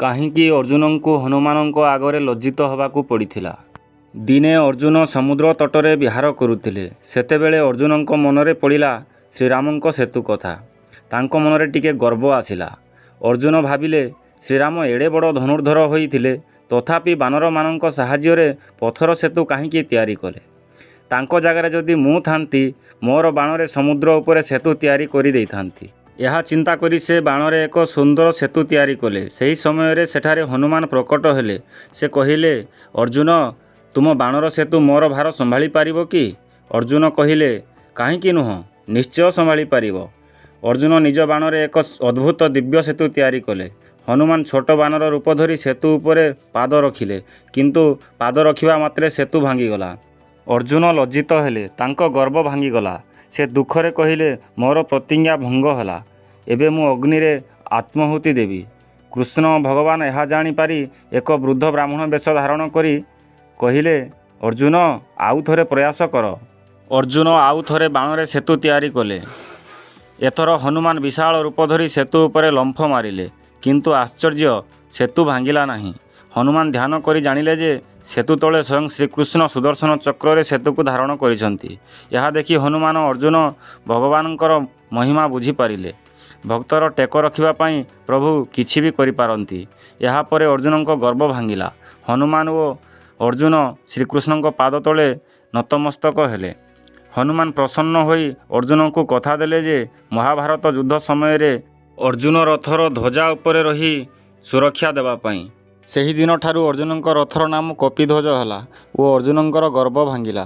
କାହିଁକି ଅର୍ଜୁନଙ୍କୁ ହନୁମାନଙ୍କ ଆଗରେ ଲଜ୍ଜିତ ହେବାକୁ ପଡ଼ିଥିଲା? ଦିନେ ଅର୍ଜୁନ ସମୁଦ୍ର ତଟରେ ବିହାର କରୁଥିଲେ। ସେତେବେଳେ ଅର୍ଜୁନଙ୍କ ମନରେ ପଡ଼ିଲା ଶ୍ରୀରାମଙ୍କ ସେତୁ କଥା। ତାଙ୍କ ମନରେ ଟିକେ ଗର୍ବ ଆସିଲା। ଅର୍ଜୁନ ଭାବିଲେ ଶ୍ରୀରାମ ଏଡ଼େ ବଡ଼ ଧନୁର୍ଦ୍ଧର ହୋଇଥିଲେ ତଥାପି ବାନରମାନଙ୍କ ସାହାଯ୍ୟରେ ପଥର ସେତୁ କାହିଁକି ତିଆରି କଲେ? ତାଙ୍କ ଜାଗାରେ ଯଦି ମୁଁ ଥାନ୍ତି ମୋର ବାଣରେ ସମୁଦ୍ର ଉପରେ ସେତୁ ତିଆରି କରିଦେଇଥାନ୍ତି। ଏହା ଚିନ୍ତା କରି ସେ ବାଣରେ ଏକ ସୁନ୍ଦର ସେତୁ ତିଆରି କଲେ। ସେହି ସମୟରେ ସେଠାରେ ହନୁମାନ ପ୍ରକଟ ହେଲେ। ସେ କହିଲେ, ଅର୍ଜୁନ, ତୁମ ବାଣର ସେତୁ ମୋର ଭାର ସମ୍ଭାଳି ପାରିବ କି? ଅର୍ଜୁନ କହିଲେ, କାହିଁକି ନୁହଁ, ନିଶ୍ଚୟ ସମ୍ଭାଳି ପାରିବ। ଅର୍ଜୁନ ନିଜ ବାଣରେ ଏକ ଅଦ୍ଭୁତ ଦିବ୍ୟ ସେତୁ ତିଆରି କଲେ। ହନୁମାନ ଛୋଟ ବାନର ରୂପ ଧରି ସେତୁ ଉପରେ ପାଦ ରଖିଲେ। କିନ୍ତୁ ପାଦ ରଖିବା ମାତ୍ରେ ସେତୁ ଭାଙ୍ଗିଗଲା। ଅର୍ଜୁନ ଲଜ୍ଜିତ ହେଲେ। ତାଙ୍କ ଗର୍ବ ଭାଙ୍ଗିଗଲା। ସେ ଦୁଃଖରେ କହିଲେ, ମୋର ପ୍ରତିଜ୍ଞା ଭଙ୍ଗ ହେଲା। ଏବେ ମୁଁ ଅଗ୍ନିରେ ଆତ୍ମାହୁତି ଦେବି। କୃଷ୍ଣ ଭଗବାନ ଏହା ଜାଣିପାରି ଏକ ବୃଦ୍ଧ ବ୍ରାହ୍ମଣ ବେଶ ଧାରଣ କରି କହିଲେ, ଅର୍ଜୁନ, ଆଉ ଥରେ ପ୍ରୟାସ କର। ଅର୍ଜୁନ ଆଉ ଥରେ ବାଣରେ ସେତୁ ତିଆରି କଲେ। ଏଥର ହନୁମାନ ବିଶାଳ ରୂପ ଧରି ସେତୁ ଉପରେ ଲମ୍ଫ ମାରିଲେ। କିନ୍ତୁ ଆଶ୍ଚର୍ଯ୍ୟ, ସେତୁ ଭାଙ୍ଗିଲା ନାହିଁ। ହନୁମାନ ଧ୍ୟାନ କରି ଜାଣିଲେ ଯେ ସେତୁ ତଳେ ସ୍ୱୟଂ ଶ୍ରୀକୃଷ୍ଣ ସୁଦର୍ଶନ ଚକ୍ରରେ ସେତୁକୁ ଧାରଣ କରିଛନ୍ତି। ଏହା ଦେଖି ହନୁମାନ ଅର୍ଜୁନ ଭଗବାନଙ୍କର ମହିମା ବୁଝିପାରିଲେ। ଭକ୍ତର ଟେକ ରଖିବା ପାଇଁ ପ୍ରଭୁ କିଛି ବି କରିପାରନ୍ତି। ଏହାପରେ ଅର୍ଜୁନଙ୍କ ଗର୍ବ ଭାଙ୍ଗିଲା। ହନୁମାନ ଓ ଅର୍ଜୁନ ଶ୍ରୀକୃଷ୍ଣଙ୍କ ପାଦ ତଳେ ନତମସ୍ତକ ହେଲେ। ହନୁମାନ ପ୍ରସନ୍ନ ହୋଇ ଅର୍ଜୁନଙ୍କୁ କଥା ଦେଲେ ଯେ ମହାଭାରତ ଯୁଦ୍ଧ ସମୟରେ ଅର୍ଜୁନ ରଥର ଧ୍ୱଜା ଉପରେ ରହି ସୁରକ୍ଷା ଦେବା ପାଇଁ। ସେହିଦିନଠାରୁ ଅର୍ଜୁନଙ୍କ ରଥର ନାମ କପିଧ୍ୱଜ ହେଲା ଓ ଅର୍ଜୁନଙ୍କର ଗର୍ବ ଭାଙ୍ଗିଲା।